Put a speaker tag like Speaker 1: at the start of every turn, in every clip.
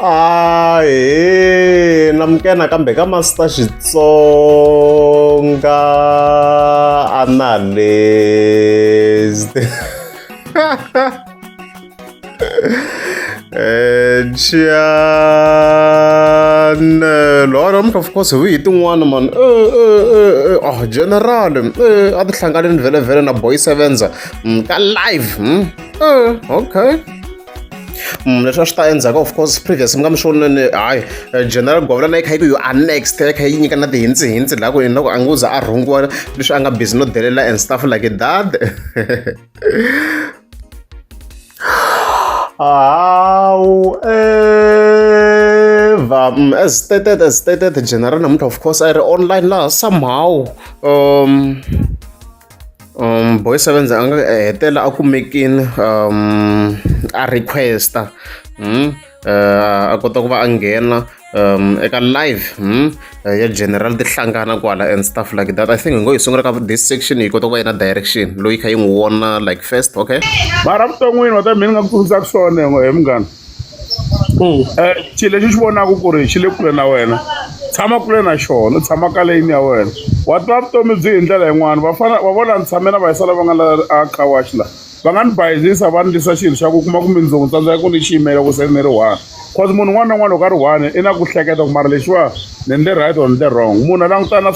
Speaker 1: Ahee namukela nakambe ka Master Xitsonga Analyst channel namuntlha of course hi tin'wana mani oh general a ti hlanganini vhele vhele na boy sevenza ka live okay. Leswi a swi ta endzhaku of course previous mi nga mi swonene hayi general Gwavula na yi kha yi ku you are next yi kha yi nyika na tihintsihintsi laha ku yena loko a ngo za a rhungiwa leswi a nga busy no delela and stuff like that. However, as stated, general namuntlha of course a ri online laha somehow boy sevens a nga hetela a kumekini a requesta a kota ku va a nghena eka live ya general ti hlangana kwala and stuff like that. I think hi ngo yi sungula ka this section yi kota ku va yi na direction loyi kha yi n'wi vona like first, okay.
Speaker 2: Mara vuton'wini wa ta mina nga ku tsundzuxaka swona he munghana, xilo lexi xi vonaka ku ri xi le kule na wena, tshama kule na xona, u tshama ka lane ya wena. Wa tiva vutomi byi hi ndlela yin'wana. Vafana wa vona ni tshame na vayisa lava nga la a car wash la va nga ni bayizisa, va ni ndlisa xilo xa ku kuma ku mindzuku ni tsandzeka ku ni xi yimela ku se ni ri one, cause munhu un'wana na un'wana loko a ri one i na ku hleketa ku mara lexiwa ni ndle right or ni ndle wrong. Munhu a languta na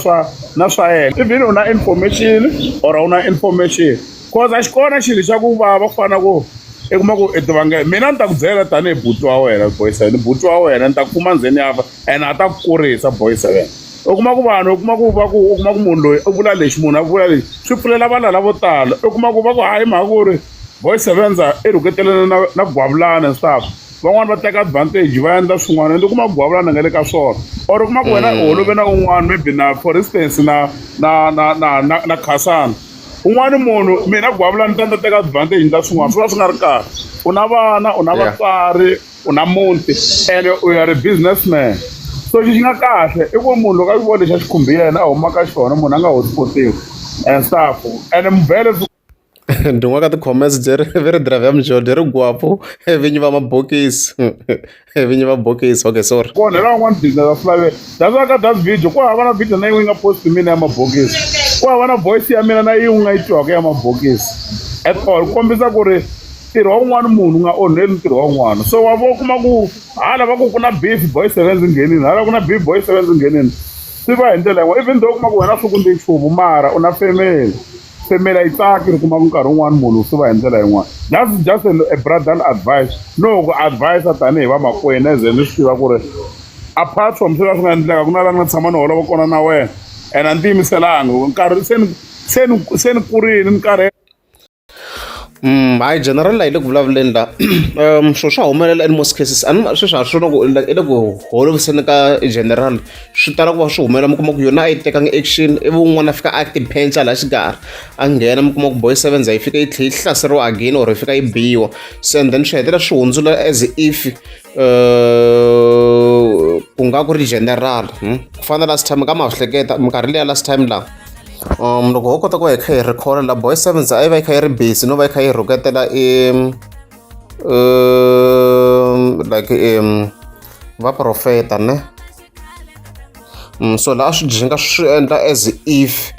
Speaker 2: swa yena, even u na information or a wu na information, cause a xi kona xilo xa ku vava ku fana ku i kuma ku i tivange. Mina ni ta ku byela tanihi buti wa wena, boy seven, buti wa wena ni ta ku kuma ndzeni ya fa and a ta ku kurisa, boy seven. U kuma ku vanhu, u kuma ku va ku, u kuma ku munhu loyi u vula lexi, munhu a vula lexi, swi pfulela valala vo tala. U kuma ku va ku hayi mhaka ku ri boy sevenza i rhuketelana na Gwavulana and stuff, van'wani va teka advantage va endla swin'wana, and u kuma ku Gwavulana nga le ka swona, or u kuma ku wena u holove na un'wana, maybe na, for instance, na Khasana un'wana munhu, mina Gwavulani ta ni ta teka advantage ndla swin'wana, swi va swi nga ri kahle. U na vana, u na vatswari, u na muti, and u ya ri businessman. So xi xi nga kahle i ku munhu loko a vona lexi a xi khumbi yena, a huma ka xona, munhu a nga hotspotiwi and stuff and mubele.
Speaker 1: Ndin'we ka ti-comments byi ri vi ri drive ya mijolo ri gwapu vinyi va mabokisi, vinyi va bokisi, okay, sorry.
Speaker 2: Kona hi lavan'wana business a swi laveki. That's why ka that video ku hava na video na yin'we yi nga post mina ya mabokisi, ku hava na voice ya mina na yin'we nga yi twiwaka ya mabokisi at all, ku kombisa ku ri ntirho wa un'wana munhu u nga onheli ntirho wa un'wana. So wa vo kuma ku hala va ku ku na beef, boy sevens nghenini, hala ku na beef, boy sevens nghenini, swi va hi ndlela yin'wana. Even though u kuma ku wena swi ku ndzi nchumu, mara u na family, family a yi tsaki ri kuma ku nkarhi wun'wani munhu swi va hi ndlela yin'wana. That's just a brother advice, no ku advise tanihi vamakwenu, as ni swi tiva ku ri apart from sweswi swi nga endleka ku na la ni nga tshama ni holova kona na wena, and a ni tiyimiselanga nkarhi se ni kurile ni karhele.
Speaker 1: Hayi general la yi le ku vulavuleni la swilo swa humelela in most cases. A ni sweswi ha swona ku i le ku holoviseni ka general, swi tala ku va swi humelela. Mi kuma ku yona a yi tekanga action, ivi un'wana a fika a tipenca laha xikarhi a nghena, mi kuma ku boy sevens yi fika yi tlhela yi hlaseriwa again or yi fika yi biwa. So and then swi hetelela swi hundzula as if ku nga ku ri general, Ku fana last time ka ma swi hleketa minkarhi liya last time laha loko ho kota ku va hi kha hi record la boy sevens a yi va yi kha yi ri busy no va yi kha yi rhuketela i like vaprofeta ne. So laha a swi jinga swi endla as if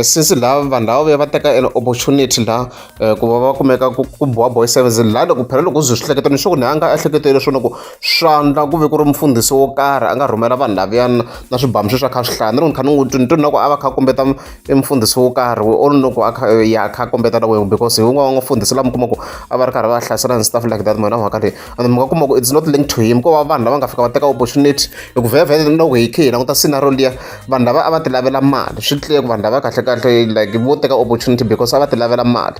Speaker 1: since laha vanhu lava vuya va teka an opportunity laha ku va va kumeka ku biwa boy sevens laha, loko phela loko u ze swi hleketa ni swo ku ni a nga ehleketeli swona ku swandla ku ve ku ri mufundhisi wo karhi a nga rhumela vanhu laviyana na swibamu sweswi a kha swi hlaya ni ri ni kha ni n'wi twi ni twi na ku a va kha a kombeta i mufundhisi wo karhi or loko a kha ya a kha a kombeta na wena, because hi wun'wana wa mufundhisi lama kuma ku a va ri karhi va hlasela and stuff like that. Mina mhaka leyi and mi nga kuma ku it's not linked to him, ko va vanhu lava nga fika va teka opportunity hi ku vhevhe loko hi khe hi languta scenario liya, vanhu lava a va ti lavela mali. Swi clear ku vanhu lava kahle kahle like vo teka opportunity because a va ti lavela mali,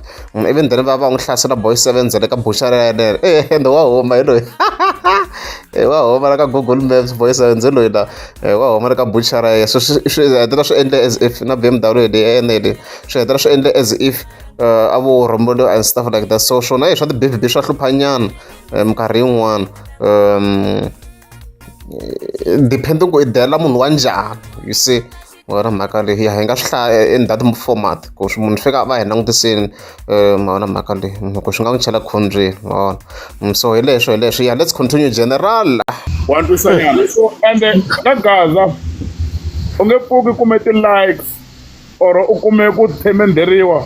Speaker 1: even then va va n'wi hlasela boy sevens le ka bushara yaleyo ende wa huma hi loyi wa huma la ka Google Maps, boy sevens loyi la wa huma le ka buchara ya so swi hetelela swi endle as if na BMW leyi ene leyi swi hetelela swi endle as if a vo rhumeliwa and stuff like that. So swona hi swa ti-BVB swa hluphanyana minkarhi yin'wana, depending ku i dela munhu wa njhani, you see. Wona mhaka leyi ya hi nga swi hlaya in that format ku swi munhu fika va hi langutiseni ma vona mhaka leyi ku swi nga n'wi chela khombyeni ma vona. So hi leswo hi leswo, yeah, let's continue, general.
Speaker 2: Wa twisa nyana. So ende ka Gaza u nge pfuki kume ti-likes or u kume ku themendheriwa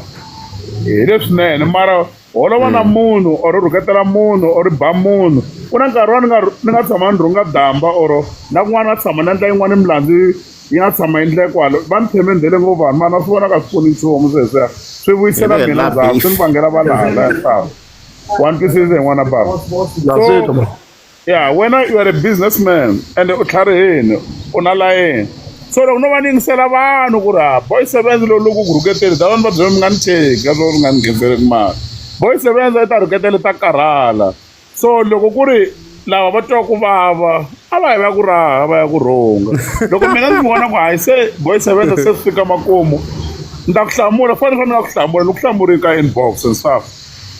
Speaker 2: hi leswinene, mara holova na munhu or u rhuketela munhu or ba munhu. Ku na nkarhi wa ni nga tshama ni rhunga damba or na kun'wana na tshama ni endla yin'wana milandzu yi nga tshama yi ndle kwalo, va ni themendhele ngopfu vanhu, mara na swi vona ka swi pfuni nchumu sweswiya, swi vuyisela
Speaker 1: Hi le
Speaker 2: mina
Speaker 1: na
Speaker 2: ndzhaku,
Speaker 1: beef.
Speaker 2: Swi ni vangela valala nhlavo. Wa ni twisisa hi n'wana bava? So yeah, wena you are a businessman and u tlharihini, u na layeni. So loko no va ni yingisela vanhu ku ri ha Boy Sevenza lowu loko ku rhuketeli ta vanhu va byela, mi nga ni cheki ka swo mi nga ni nghenzeleki mali, Boy Sevenza i ta rhuketela, ta karhala. So loko ku ri lava va twa ku vava, a va yi va ya ku raha, va ya ku rhunga. Loko mina ndzi vona ku hayi, se Boy Sevenza se swi fika makumu, ni ta ku hlamula. Fanele ni nga ku hlamula, ni ku hlamurini ka inbox and stuff,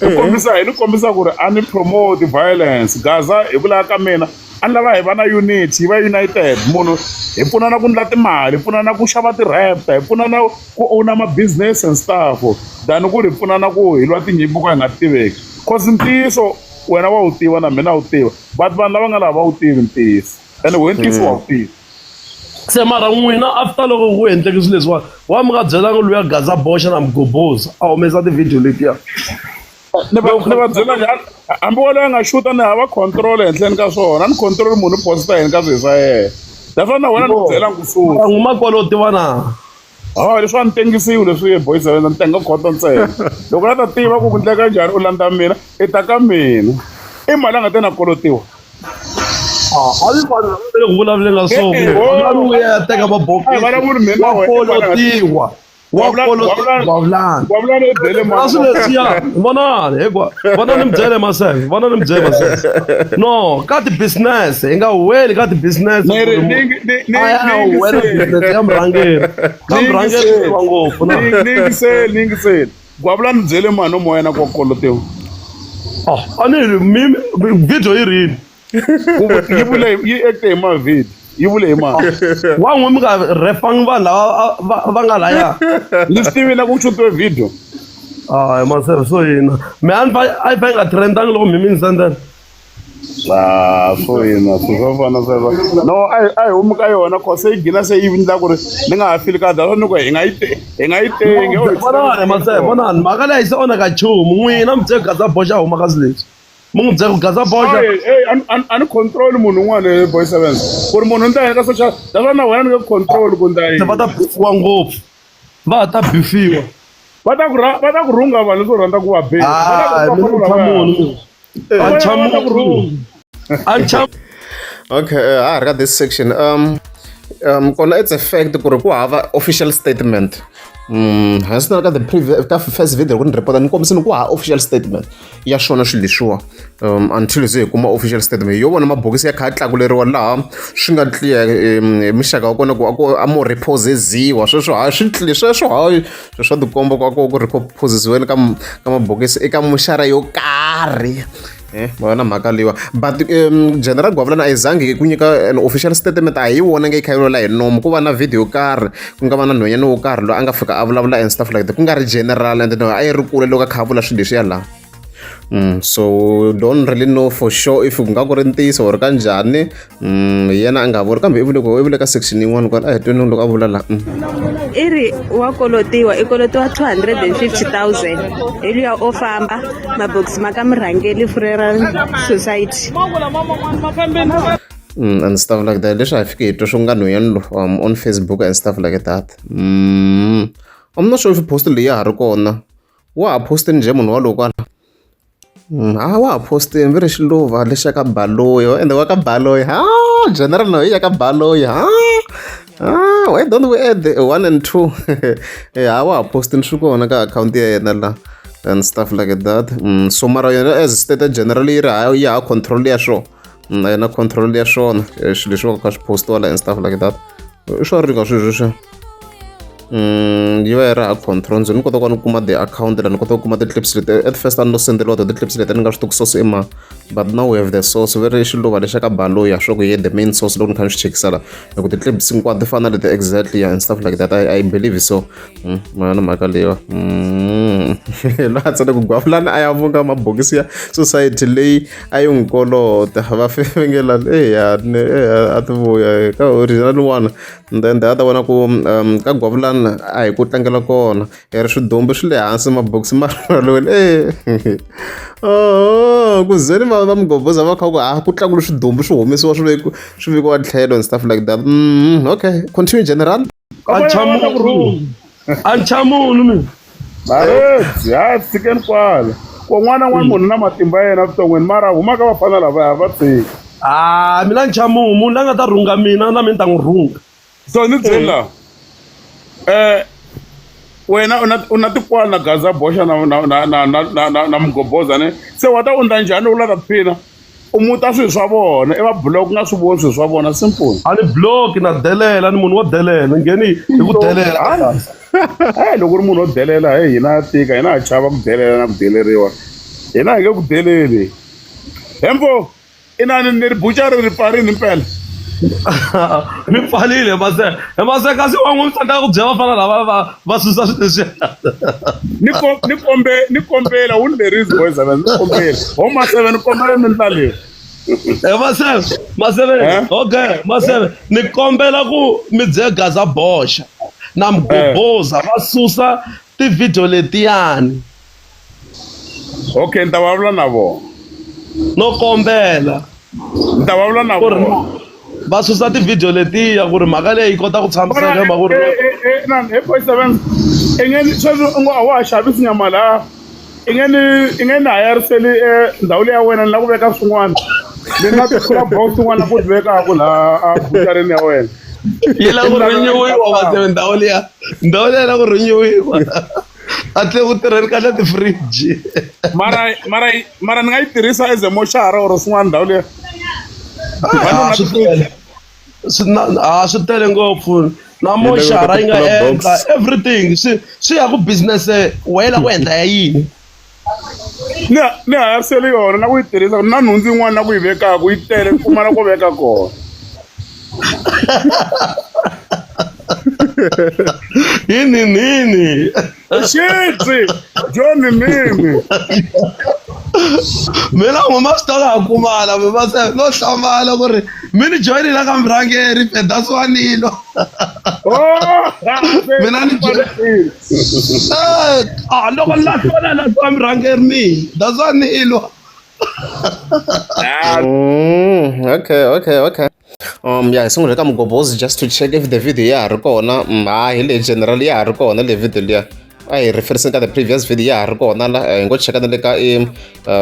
Speaker 2: ni kombisa hi ni kombisa ku ri a ni promote violence. Gaza, hi ku lava ka mina, a ni lava hi va na unity, hi va united, munhu hi pfunana ku ndla timali, hi pfunana ku xava ti-raptor, hi pfunana ku owna ma-business and stuff, than ku ri hi pfunana ku hi lwa tinyimpi ku hi nga tiveki. Cause ntiyiso wena wa wu tiva na mina wu tiva, but vanhu lava nga laha va wu tivi ntiyiso, ene we ntiyiso wa wu tiva.
Speaker 3: Se mara n'wina, after loko ku endleke swilo leswiwani, wa mi nga byelanga luya Gaza boxa na Mgobozi a humesa tivhidiyo letiya?
Speaker 2: Ni va byela njhani? Hambi waloyo a nga xuta, ni hava control ehenhleni ka swona. A ni control munhu posta yini ka swilo swa yena. That's na wena ni ku byela ku susa.
Speaker 3: N'wi makoloti va na.
Speaker 2: Hawa, leswi a ni tengisiwi leswi ye Boy Seven, ni tenga khoto ntsena. Loko la ta tiva ku ku ndleka njhani, u landza mina, i ta ka mina, i mali a nga te na kolotiwa.
Speaker 3: A swi fani na le ku vulavuleni ka swo
Speaker 2: Eh, eh, oh.
Speaker 3: ku ya teka
Speaker 2: A hi vulavuli mina
Speaker 3: wa
Speaker 2: na wena,
Speaker 3: kolotiwa, wa kolotiwa vulani.
Speaker 2: Wavulani i byele
Speaker 3: A swi leswiya, vonani hikuva vona ni mi byele maseve, vona ni mi byele maseve, no ka ti-business hi nga huweli ka ti-business.
Speaker 2: Ni ri-
Speaker 3: A ya
Speaker 2: ni
Speaker 3: huwela
Speaker 2: yingiseli.
Speaker 3: business ya murhangeri, ka
Speaker 2: Ni
Speaker 3: murhangeri
Speaker 2: yingiseli.
Speaker 3: wa ngopfu na.
Speaker 2: Ni yingiseli, ni yingiseli. Gwavulani, byele mani nomo wa yena ku wa kolotiwa.
Speaker 3: Ah, a ni mi video yi rini?
Speaker 2: Yi vule, yi acte hi mavhidi, yi vule hi mani?
Speaker 3: Wa n'wi mi nga refangi vanhu lava va nga laya.
Speaker 2: Ni swi tivi na ku xutiwe video.
Speaker 3: Hayi maseve, swo yina me a ni fa a yi fa yi nga trendangi loko mi ni sendela.
Speaker 2: Ah, swo yina swilo swo fana sweswo, no, a hi humi ka yona, cause se yi gina se yi endla ku ri ni nga ha fili kahle. Ni ku hi nga yi tengi.
Speaker 3: Vonani maseve, vonani, mhaka leyi se onhaka nchumu. N'wina mi byele Gaza boxa huma ka swilo leswi, mi n'wi byele ku Gaza boxa.
Speaker 2: A ni control munhu un'wana, Boy Seven, ku ri munhu ndla yini ka social. That's na wena ni nge control ku ndla yini.
Speaker 3: Va ta bifiwa ngopfu, va ta bifiwa.
Speaker 2: Va ta ku rhunga vanhu leswo rhandza ku va be.
Speaker 3: Hayi, mina ni cha munhu, a cha munhu, a cha.
Speaker 1: Okay, ha ri ka this section, kona it's a fact ku ri ku hava official statement. Hansi na ka the previous, ka first video ku ni report, ni kombisini ku hava official statement ya swona swilo leswiwa, until ze hi kuma official statement yo vona mabokisi ya kha ya tlakuleriwa laha swi nga clear hi muxaka wa kona ku a ku a mo repossessiwa sweswo. Ha swi clear sweswo, hayi, swa tikomba ku a ku ku repossessiweni ka mabokisi eka muxara yo karhi. Ma vona mhaka leyiwa, but General Gwavulani a yi zangi ku nyika an official statement. A hi wona nge yi kha yi vulavula hi nomu, ku va na video yo karhi, ku nga va na nhwanyana wo karhi loyi a nga fika a vulavula and stuff like that, ku nga ri general, and then a yi ri kule loko a kha a vula swilo leswiya laha. So don't really know for sure if ku nga ku ri ntiyiso or ka njhani. Yena a nga vuri, kambe i vule ku i vule ka section yin'wana kwala. A hi tweni loko a vula laha.
Speaker 4: I ri wa kolotiwa, i kolotiwa 250 000 hi luya o famba mabokisi ma ka Murhangeli Funeral Society.
Speaker 1: And stuff like that. Leswi a hi fiki hi twa swo nga nhwanyana lo on Facebook and stuff like that. I'm not sure if post leyi ya ha ri kona. Wa ha postini njhe munhu walowo kwala? Ha wa ha postini vi ri xiluva lexa ka Baloyi, ende wa ka Baloyi. Ha general no ya ka Baloyi. Ha ah, why don't we add one and two? Ha wa ha postini, swi kona ka akhawunti ya yena la and stuff like that. So mara yena as state general yi ri ha ya ha control ya swona. A yena control ya swona swilo leswi va ka swi postiwa la and stuff like that. I swa ringa swilo sweswiya. Yi va yi ri ha control ni kota ku va ni kuma the account la ni kota ku kuma ti-clips leti. At first a ni lo senderiwa to ti-clips leti ni nga swi tivi ku source i mani, but now we have the source. Ve ri xiluva lexa ka baloyi swa ku ye the main source loko ni kha ni swi chekisa la hi ku ti-clips hinkwato ti fana leti exactly, yeah, and stuff like that. I believe so. Mayona mhaka leyiwa loyi a tsale ku gwavulani a ya vunga mabokisi ya society leyi a yi n'wi kolota va fengela eya a ti vuya ka original one. And then the other one ku ka gwavulani a hi ku tlangela kona hi ri swidumbu swi le hansi mabokisi ma rhwaliwile e oh ku zeni va va mugobhoza va kha ku a ku tlangule swidumbu swi humesiwa swi vekiwa swi vekiwa tlhelo and stuff like that. Okay, continue, general.
Speaker 3: Anchamunhu mina.
Speaker 2: Maredzi ha tshikeni kwala ku n'wana n'wana munhu na matimba ya yena vuton'wini mara huma ka vafana lavaya va tshiki.
Speaker 3: Ah, mina nchamunhu munhu la nga ta rhunga mina na mina ni ta n'wi rhunga.
Speaker 2: So ni byeli la wena u na tikwala na gaza boxa na na na na na na na na mugoboza ne se wa ta undla njhani u la ta phina u muta swilo swa vona i va block nga swi voni swilo swa vona simple.
Speaker 3: A ni block na delela ni munhu wo delela ni ngheni hi ku delela.
Speaker 2: Hayi loko u ri munhu wo delela hey hina ya tika hina ha chava ku delela na ku deleriwa hina hi nge ku deleli hembo inani ni ri buchari ri pfarini impela.
Speaker 3: Mi pfalile mase mase kasi wa n'wi tsandzeka ku byela vafana lava va va susa swilo leswiya.
Speaker 2: Ni ni kombe ni kombela wu ni lerisi boys ni kombela homa seven ni kombela mi ndla leyi.
Speaker 3: Maseve maseve. Okay maseve ni kombela ku mi byela gaza boxa na mugoboza va susa ti-video letiyani.
Speaker 2: Okay ni ta vulavula na vona.
Speaker 3: No kombela.
Speaker 2: Ni ta vulavula na vona.
Speaker 3: Va susa ti-video letiya ku ri mhaka leyi yi kota ku tshamiseka hi mhaka ku ri
Speaker 2: na he boy seven i nge sweswi u ngo a wa ha xavisi nyama laha i nge ni i nge ni hayariseli ndhawu leyi ya wena ni lava ku veka swin'wana ni na ti-cooler box tin'wana ku ti vekaku laha a bucharini ya wena.
Speaker 3: Yi lava ku renyiwiwa maseve ndhawu liya ndhawu liya yi lava ku renyiwiwa a tle ku tirheni kahle ti-fridge.
Speaker 2: Mara mara mara ni nga yi tirhisa as a moxara or swin'wana ndhawu liya.
Speaker 3: Swi tele swi tele ngopfu na moxara yi nga endla everything swi swi ya ku business wa yi lava ku endla ya yini.
Speaker 2: Ni ni hayarisele yona na ku yi tirhisa na nhundzu yin'wana na ku yi vekaku yi tele pfumala ko veka kona.
Speaker 3: Yini nini
Speaker 2: xitsi John nini
Speaker 3: mina n'wi ma swi tala ha kumala mi va se no hlamala ku ri mi ni joyinile ka murhangeri pedaswanilo mina ni ah loko ni lahliwa na lahliwa murhangeri mina that's why ni ilwa.
Speaker 1: Okay okay okay. Ya hi sungule ka mugobozi just to check if the video ya ha ri kona. Hayi le general ya ha ri kona le video liya a hi referencing ka the previous video ya ha ri kona la hi ngo cheka na le ka i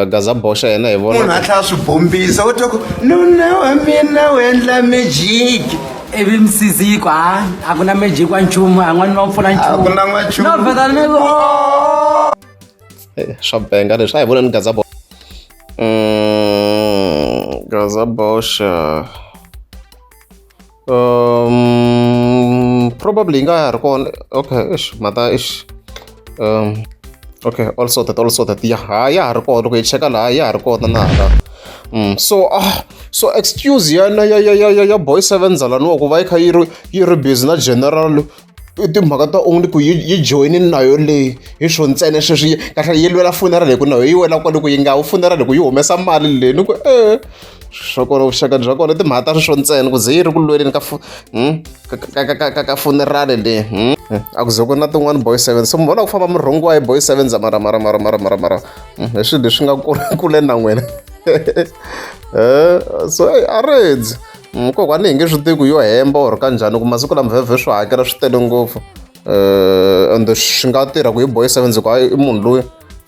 Speaker 1: Gaza boxa yena hi vona
Speaker 5: munhu a tlhela swi bombisa u twa ku nuna wa mina u endla magic
Speaker 6: ivi msizi yi ku ha a ku na magic wa nchumu a n'wana wa pfuna
Speaker 5: a ku na n'wanchumu
Speaker 6: no vheta ni ku
Speaker 1: swa benga leswi a hi voneni Gaza boxa. Gaza boxa probably yi nga ha ri kona. Okay, ish mata ish okay, all sorted, all sorted. Ya ha ya ha ri kona loko hi cheka laha ya ha ri kona na hala. So so excuse ya ya ya ya ya boy seven zalaniwa ku va yi kha yi ri yi ri busy na general i timhaka ta only ku yi yi joyinini na yo leyi hi swo ntsena sweswi kahle yi lwela funeral hi ku na yo yi wela kwale ku yi nga wu funeral hi ku yi humesa mali leyi ni ku e swa kona vuxaka bya kona timhaka ta sweswo ntsena ku ze yi ri ku lweleni ka ka ka ka ka ka funeral leyi a ku ze ku na tin'wani boy seven so mi vona ku famba mi rhungiwa hi boy seven za mara mara mara mara mara mara hi swilo leswi nga kule kule na n'wina so a redzi kokwani hi nge swi tivi ku yo hemba or kanjhani ku masiku lama vhevhe swo hakela swi tele ngopfu ende swi nga tirha ku yi boy seven ku i munhu loyi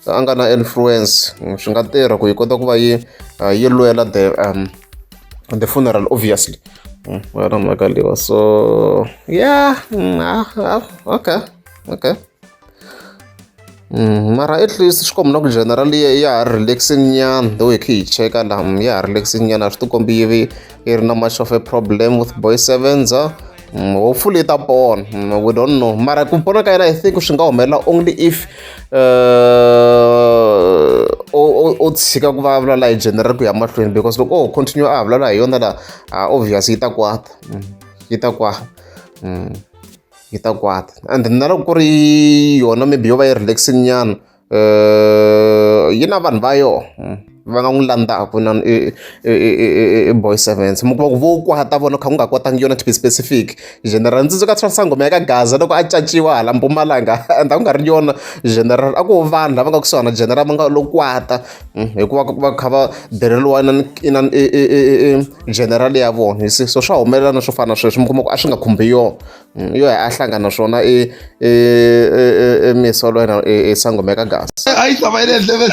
Speaker 1: a nga na influence swi nga tirha ku yi kota ku va yi yi lwela the the funeral obviously wena mhaka leyiwa so yeah okay okay. Mara at least swi komba na ku general ya ha relaxing nyana though hi kha hi cheka laha ya ha relaxing nyana a swi tikombi yi vi yi ri na much of a problem with boy sevenza. Hopefully i ta pona, we don't know. Mara ku pona ka yena I think swi nga humelela only if o tshika ku va a vulavula hi general ku ya mahlweni, because loko o continue a ha vulavula hi yona la, obvious yi ta kwata, yi ta kwata, yi ta kwata. And na loko ku ri yona maybe yo va yi relaxing nyana, yi na vanhu va yona va nga n'wi landzaka na i Boy Sevens, mi kuma ku vo kwata vona kha ku nga kwatangi yona. To be specific, general ndzi tsundzuka sangoma ya ka Gaza loko a caciwa hala Mpumalanga, and a ku nga ri yona general, a ku vanhu lava nga kusuhana general va nga lo kwata, hikuva va kha va deleriwa inani general ya vona. You see, so swa humelela na swo fana na sweswo, mi kuma ku a swi nga khumbi yona, yo ya a hlangana na swona i misolo yena i sangoma ya ka Gaza.
Speaker 3: A yi tshama yi le henhla.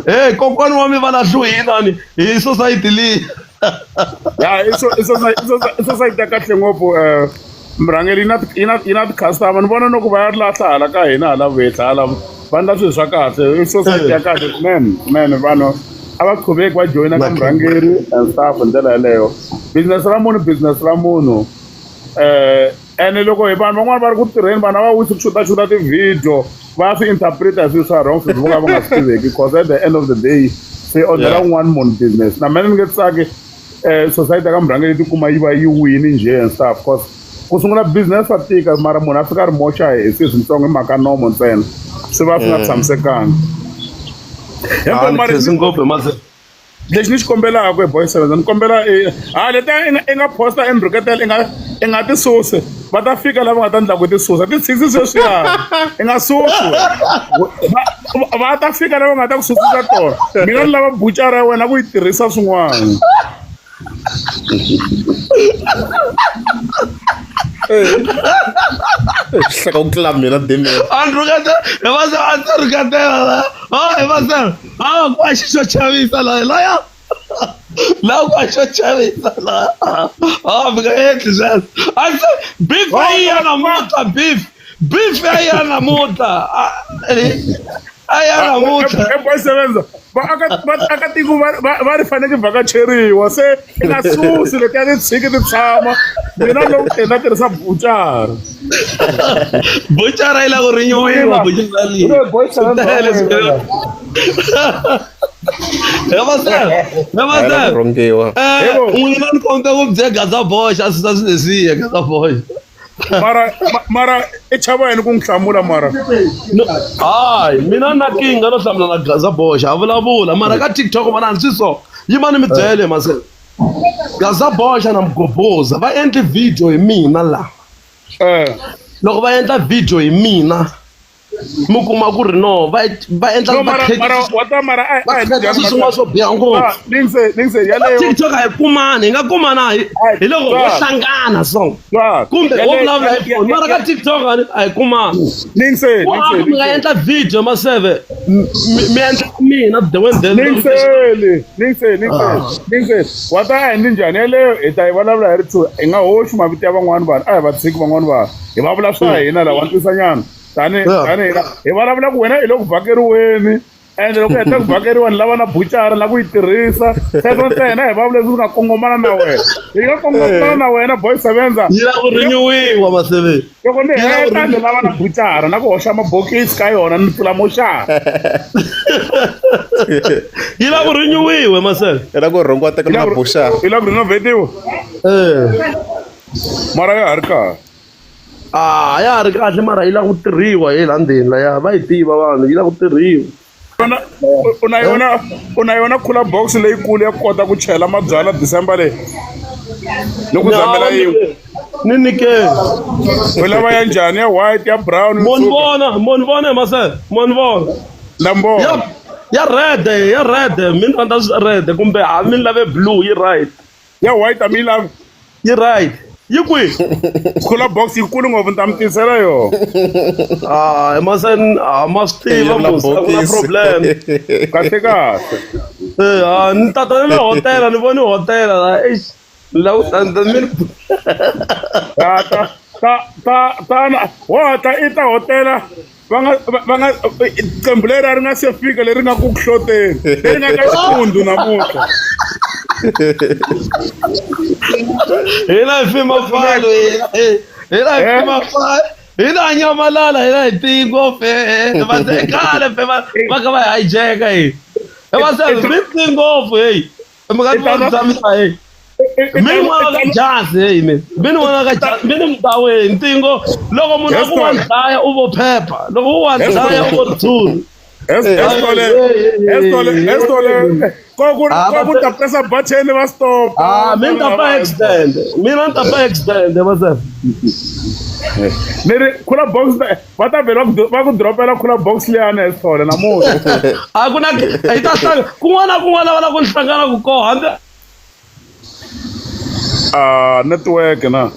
Speaker 3: Hey, kokwani wa mi va lahliwe hi hi society leyi.
Speaker 2: Ya, i society ya kahle ngopfu. Murhangeri yi na ti-customer, ni vona no ku va ya lahla hala ka hina hala vuhehla hala, va endla swilo swa kahle. I society ya kahle swinene swinene. Vanhu a va qhuveki va joyina ka murhangeri and stuff hi ndlela yeleyo. Business ra munhu, business ra munhu. Ene loko hi vanhu van'wani va ri ku tirheni, vanhu a va wisi ku xuta ti-video, va swi interpreta hi swilo swa wrong, swilo vo ka va nga swi tiveki, because at the end of the day swi onhela un'wana munhu business. Na mina ni nge tsaki society ya ka murhangeri yi tikuma yi va yi wini njhe and stuff, cause ku sungula business swa tika, mara munhu a fika a ri moxa hi swilo switsongo hi mhaka nomo ntsena, swi va swi nga tshamisekanga.
Speaker 3: Ah, ni khensi ngopfu hi mase.
Speaker 2: Lexi ni xi kombelaka hi Boy Seven, ni kombela ha letiya i nga posta embriketel, i nga ti susi. Va ta fika lava nga ta ndla ku ti susa, ti tshikisi sweswiya, i nga susi. Va ta fika lava nga ta ku susisa tona. Mina ni lava bucara ya wena ku yi tirhisa swin'wana.
Speaker 1: Hleka ku tlula mina deme.
Speaker 3: A ni rhuketela hi mase, a ndzi rhuketela la. Ah, hi mase, ah, ku a xi xo chavisa la laya la, ku a xo chavisa la. Ah, mi nga endli sweswo. A se beef a yi ya namuntlha, beef a yi ya namuntlha, a ya namuntlha.
Speaker 2: Boy Sevenza, vaakatiko va ri faneke vhakacheriwa, se i nga susi letiya, ti tshiki ti tshama. Mina loko na tirhisa bucara.
Speaker 3: Bucara yi lava ku rinyiwiwa, bucara leyi.
Speaker 2: Boy Sevenza.
Speaker 3: Tele. Hi masela.
Speaker 1: Rhongiwa.
Speaker 3: N'wina ni kombela ku bye Gaza boxa a susa swilo leswiya, Gaza boxa.
Speaker 2: Mara i chava yini ku n'wi hlamula mara?
Speaker 3: Hayi, mina na kinga no hlamula na Gaza boxa, ha vulavula, mara ka TikTok vona ni swi so yimani mi byele masela. Gaza boxa na Mgoboza va endle video hi mina la. Loko va endla video hi mina, mi kuma ku ri no va endla
Speaker 2: No, mara wa ta mara a
Speaker 3: va
Speaker 2: a hi
Speaker 3: kheta swilo swin'wana swo biha ngopfu.
Speaker 2: Lingse, lingse yaleyo.
Speaker 3: TikTok a hi kumani, hi nga kumana hi loko ho hlangana so kumbe wo vulavula hi phone, mara ka TikTok a hi kumani.
Speaker 2: Lingse.
Speaker 3: Ku
Speaker 2: Lingse.
Speaker 3: mi nga endla video maseve, mi endla mina the way the
Speaker 2: Lingse, lingse, lingse, lingse, wa ta a hi ndli njhani yaleyo, hi ta yi vulavula hi ri two. Hi nga hoxi mavito ya van'wani vanhu, a hi va tshiki van'wani vanhu, hi va vula swa hina laha, wa twisanyana tani tani hi vulavula ku wena i le ku vhakeriweni, ende loko u heta ku vhakeriwa ni lava na bucara na ku yi tirhisa. Sweswo ntsena hi vulavula leswi nga kongomana na wena, hi nga kongomana na wena, Boy Sevenza.
Speaker 3: Yi lava ku rinyiwiwa maseve.
Speaker 2: Loko ni heta ni lava na bucara na ku hoxa mabokisi ka yona, ni pfula moxara.
Speaker 3: Yi lava ku rinyiwiwe maseve.
Speaker 1: I lava ku rhungiwa, teka na buxara.
Speaker 2: I lava ku renovatiwa. Mara ya ha ri kahle.
Speaker 3: Ah, ya ha ri kahle, mara yi lava ku tirhiwa hi la ndzeni laya, va yi tiva vanhu, yi lava ku tirhiwa.
Speaker 2: U na yona cooler box leyikulu ya kota ku chela mabyalwa December leyi ni ku zamela yin'we?
Speaker 3: Ni nyikeni.
Speaker 2: U lava ya njhani, ya white, ya brown?
Speaker 3: Mo ni vona, mo ni vona hi maseve, mo ni vona.
Speaker 2: Lambo.
Speaker 3: Ya red, ya red, mi ni rhandza red, kumbe ha mi ni lave blue, yi right.
Speaker 2: Ya white a mi yi lavi?
Speaker 3: Yi right, yi kwihi?
Speaker 2: Cooler box yikulu ngopfu, ni ta mi tisela yona.
Speaker 3: Ah, maseni a ma swi tiva mos, a ku na problem.
Speaker 2: Kahle kahle.
Speaker 3: Eh, ah, ni tata ni le hotela, ni voni hotela la, eish, ni lava ku ta mi
Speaker 2: Ta ta ta ta tana wa ta i ta hotela, va nga qembu leri a ri nga se fika, leri nga ku hloteni, leri nga ka xikundu namuntlha.
Speaker 3: Hina hi fima falo hina. Hina hi fima falo. Hina a nyamalala hina hi tiyi ngopfu va se khale fe va va kha va hi hijeka hi. Va se mi tiyi ngopfu hey. Mi nga ti tshamisa hey. Mi ni n'wana ka Jasi hey mi. Mi ni n'wana ka Jasi mi ni mutaweni ntingo loko munhu a ku wa dlaya u vo phepha loko u wa dlaya u vo ritshuri.
Speaker 2: Esitole esitole esitole ko ku ta pressa button va stop.
Speaker 3: Ah, mina ta pa accident. Mina ta pa accident va se.
Speaker 2: Ni ri khula box va ta vhela va ku dropela khula box liyani esitole namuntlha.
Speaker 3: A ku na hi ta hlangana kun'wana na kun'wana va lava ku ni hlangana ku koho hambi
Speaker 2: Ah, network na.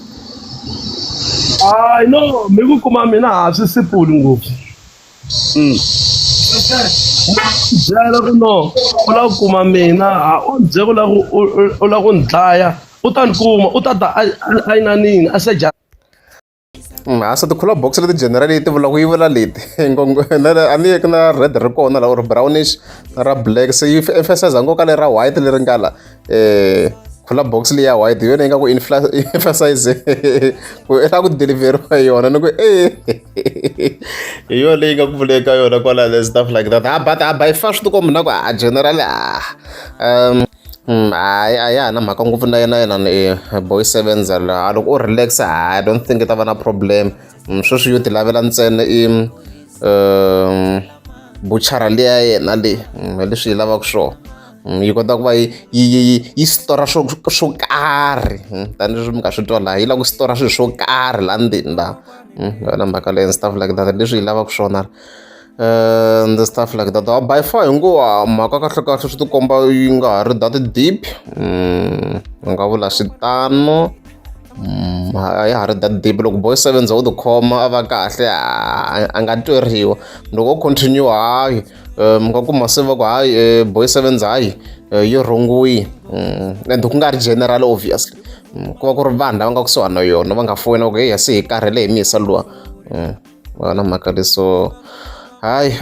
Speaker 3: Hayi no, mi ku kuma mina ha swi sipuli ngopfu. Byela ku no u lava ku kuma mina ha u ni byela ku lava ku u lava ku ni dlaya u ta ni kuma u ta ta a inanini a seja.
Speaker 1: Ha se ti-cooler box leti generally ti vula ku yi vula leti a ni ye ku na red ri kona la or brownish na ra black se yi emphasize ngopfu ka leri ra white leri nga la cooler box leyi ya white hi yona yi nga ku emphasize ku i lava ku deliveriwa yona ni ku e hi yona leyi nga ku vuleni ka yona kwala and stuff like that ha but ha by far swi tikomba na ku a generally a hayi a ya ha na mhaka ngopfu na yena yena boy sevenza laha loko u relax I don't think i ta va na problem sweswi yo ti lavela ntsena i buchara liya yena leyi hi leswi yi lavaka swona yi kota ku va yi yi yi yi stora swo swo karhi tanihileswi mi nga swi twa laha yi lava ku stora swilo swo karhi laha ndzeni laha yona mhaka leyi and stuff like that leswi yi lavaka swona and stuff like that by far hinguva mhaka kahle kahle swi tikomba yi nga ha ri that deep ni nga vula switano a ya ha ri that deep loko boy sevenza wo tikhoma a va kahle a nga tweriwa loko o continue hayi mi nga kuma se va ku hayi boy sevens hayi yi rhongiwile and ku nga ri general obviously ku va ku ri vanhu lava nga kusuhani na yona va nga foyina va ku heyi se hi karhele hi misa luwa yona mhaka leyi so hayi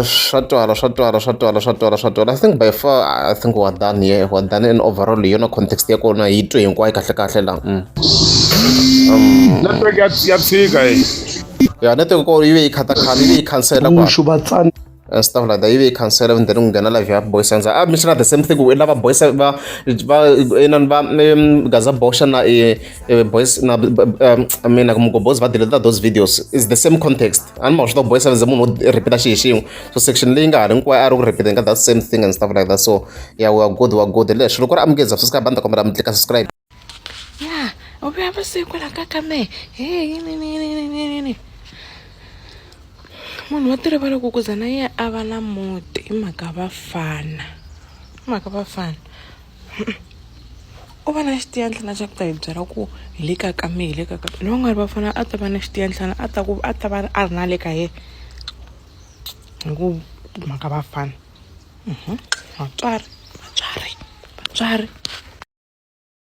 Speaker 1: swa twala swa twala swa twala swa twala swa twala. I think by far I think we are done here, we are done in overall hi yona context ya kona hi twe hinkwayo kahle kahle la.
Speaker 2: Network ya tshika yi.
Speaker 1: Ya network ko yi ve yi khata khale yi ve yi khansela
Speaker 3: Muxu va tsana
Speaker 1: and stuff like that yi ve yi khansela and then ku nghena live ya boy sanza a mention the same thing lava boys va va inani va Gaza boxa na boys na I mean like Mugobos va delete those videos is the same context a ni ma swi tiva boys seven munhu wo repeat xi hi xin'we so section leyi nga ha ri hinkwayo a ri ku repeat ka that same thing and stuff like that so yeah, we are good, we are good. Leswi loko ri amukeza subscribe a ni ta kombela mi tlika subscribe.
Speaker 7: Ya u vuya vusiku la ka ka mehe he yini yini yini yini yini munhu wa ti rivala ku kuza na yena a va na muti hi mhaka vafana hi mhaka vafana u va na xitiyanhlana xa ku ta hi byela ku hi le ka ka mehe hi le ka ka loko nga ri vafana a ta va na xitiyanhlana a ta ku a ta va a ri na le ka yena hi ku mhaka vafana vatswari vatswari vatswari.